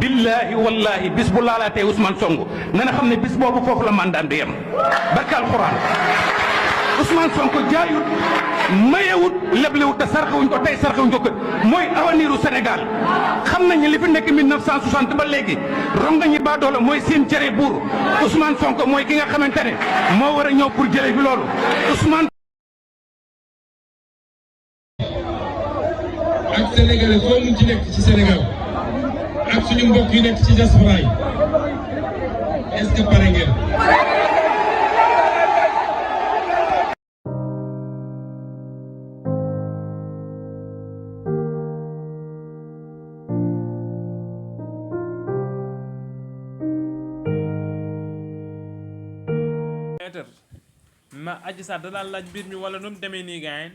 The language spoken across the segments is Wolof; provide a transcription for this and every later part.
billahi wallahi bis bu laalaatee Ousmane Sonko nga ne xam ne bis boobu foofu la mandat bi yem barke alxuraan Ousmane Sonko jaayut mayewut leblewut te sarxewuñ ko tey sarxewuñ ko kër mooy avenir u Sénégal xam nañ li fi nekk 1960 ba léegi ronga ñi baa doole mooy seen cere buur Ousmane Sonko mooy ki nga xamante ne moo war a ñëw pour jële fi loolu Ousmane ak sénégalais foo mun ci nekk ci Sénégal ak suñu mbokk yi nekk ci diaspora yi est-ce que pare ngeen ma Adji Sarr danaa laaj mbir mi wala nu mu demee nii gars yi.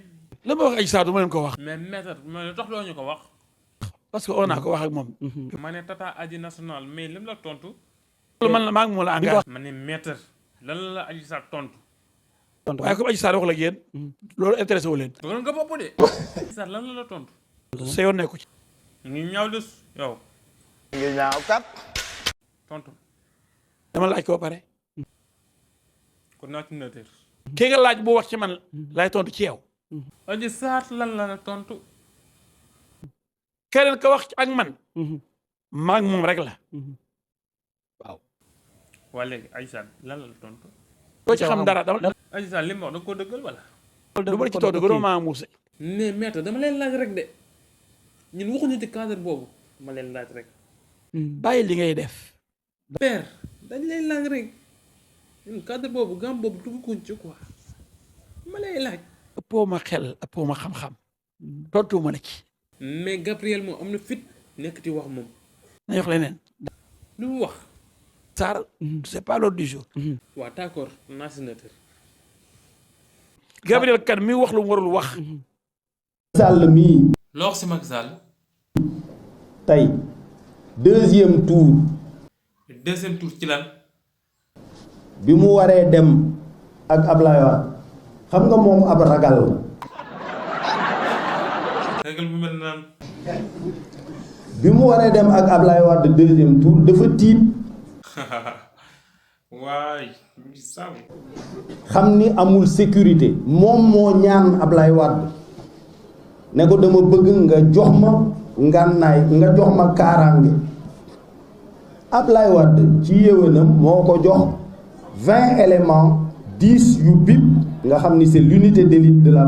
la ma wax Adji Sarr du ma leen ko wax. mais maître ma ne tax loo ñu ko wax. parce que on a ko wax ak moom. ma ne tata Adji national mais lim la tontu. loolu man la maa ngi moom la engagé. ma ne maître lan la Adji Sarr tontu. waaye comme Adji Sarr wax la ak yéen. loolu intéressé wu leen. doon nga bopp de. Adji Sarr lan la tontu. sa yoon nekku ci. ngi ñaaw lës yow. ngi ñaaw kat. tontu. dama laaj ko ba pare. coordinateur. ki nga laaj bu wax ci man laay tontu ci yow. Adji Sarr lan la tontu. keneen ka wax ak man. maa ngi moom rek la. waaw. waa léegi Adji Sarr lan la tontu. doo ci xam dara dama. Adji Sarr li mu wax da nga koo dëggal wala. du ma ci tontu gënoo maa muuse. mais maître dama leen laaj rek de ñun waxuñu ci cadre boobu ma leen laaj rek. bàyyi li ngay def. père dañ leen laaj rek ñun cadre boobu gam boobu dugguñ ci quoi ma lay laaj. ëppoo ma xel ëppoo ma xam-xam. tontu ma la ci. mais Gabriel moom am na fit nekk di wax moom. na wax leneen. lu mu wax. Sarr c'est pas l'ordre du jour. waaw d'accord naa sénateur. Gabriel Kane mi wax lu mu warul wax. Sall mii loo wax si Macky Sall. tey deuxième tour ci lan. bi mu waree dem ak Ablaye Wade xam nga moom ab ragal la. ragal bu mel naan. bi mu waree dem ak Ablaye Wade deuxième tour dafa tiit. waay xam ni amul sécurité moom moo ñaan Ablaye Wade ne ko dama bëgg nga jox ma ngànnaay nga jox ma kaaraange Ablaye Wade ci yéwénam moo ko jox 20 éléments 10 yu bip nga xam ni c'est l'unité d'élite de la